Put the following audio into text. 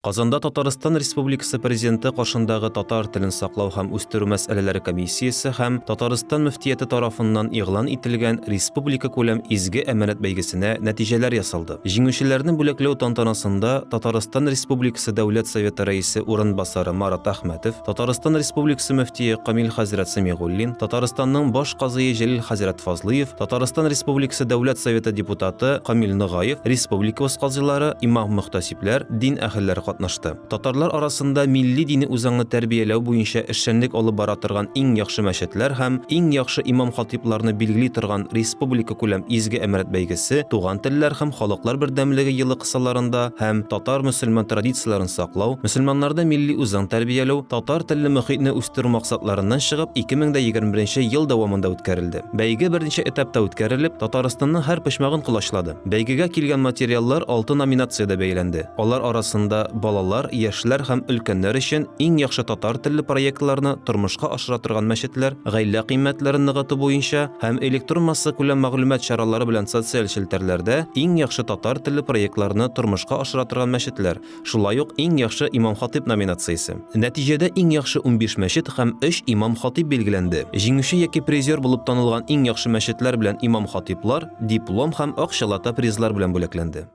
Казанда Татарстан Республикасы Президенты каршындагы татар телен саклау һәм үстерү мәсьәләләре комиссиясе һәм Татарстан мөфтияте тарафыннан игълан ителгән республикакүләм Изге әманәт бәйгесенә нәтиҗәләр ясалды. Җиңүчеләрне бүләкләү тантанасында Татарстан Республикасы Дәүләт Советы Рәисе урынбасары Марат Әхмәтов, Татарстан Республикасы мөфтие Камил хәзрәт Сәмигуллин, Татарстанның баш казые Җәлил хәзрәт Фазлыев, Татарстан Республикасы Дәүләт Советы депутаты Камил Ногаев, республикабыз казыйлары, имам-мөхтәсибләр, Ләр, дин әһелләре катнашты. Татарлар арасында милли дини үзаңны тәрбияләү буенча эшчәнлек алып бара торган иң яхшы мәчетләр һәм иң яхшы имам-хатыйпларны билгели торган республикакүләм Изге әманәт бәйгесе Туган телләр һәм халыклар бердәмлеге елы кысаларында һәм татар-мөселман традицияләрен саклау, мөселманнарда милли үзаң тәрбияләү, татар телле мохитне үстерү максатларыннан чыгып 2021 ел дәвамында үткәрелде. Бәйге берничә этапта үткәрелеп, Татарстанның һәр почмагын колачлады. Бәйгегә килгән материаллар алты номинациядә бәяләнде. Алар арасында балалар, яшьләр һәм өлкәннәр өчен иң яхшы татар телле проектларны тормышка ашыра торган мәчетләр, гаилә кыйммәтләрен ныгыту буенча һәм электрон массакүләм мәгълүмат чаралары белән социаль челтәрләрдә иң яхшы татар телле проектларны тормышка ашыра торган мәчетләр, Шулай ук Иң яхшы имам-хатыйб номинациясе. Нәтиҗәдә иң яхшы 15 мәчет һәм өч имам-хатыйб билгеләнде. Җиңүче яки призер булып танылган иң яхшы мәчетләр белән имам-хатыйблар диплом һәм акчалата призлар белән бүләкләнде.